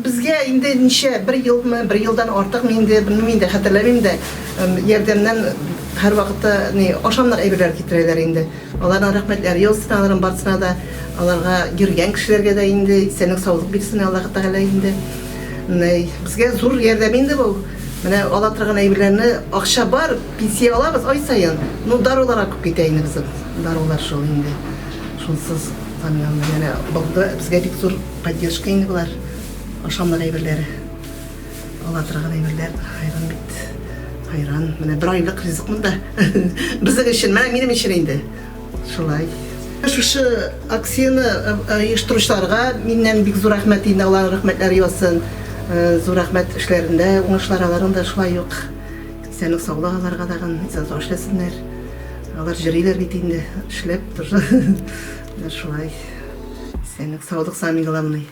Безгә инде ничә, бер елмы, бер елдан артыкмы инде, белмим инде, хәтерләмим дә, Ярдәмнән һәрвакытта ни ашамлык әйберләр китерәләр инде. Аларның рәхмәтләре яусын аларның барысына да, аларга йөргән кешеләргә дә инде исәнлек саулык бирсен Аллаһы Тәгалә инде. Менә безгә зур ярдәм инде бу. Менә ала торган әйберләрне акча бар, пенсия алабыз ай саен, ну даруларга күп китә инде безнең. Дарулар шул инде. Шунсыз янә булды безгә бик зур поддержка инде болар ашамлык әйберләре. Ала торган әйберләр хайран бит. Хайран. Менә бер айлык ризык монда. Безнең өчен, менә минем өчен инде. Шулай. Шушы акцияне оештыручыларга миннән бик зур рәхмәт инде, Алланың рәхмәтләре яусын. Зур рәхмәт эшләрендә, уңышлар аларның да шулай ук. Исәнлек саулык аларга тагын, исән сау эшләсеннәр. Алар җөриләр бит инде, эшләп тоже. Менә шулай. Исәнлек саулык самый главный.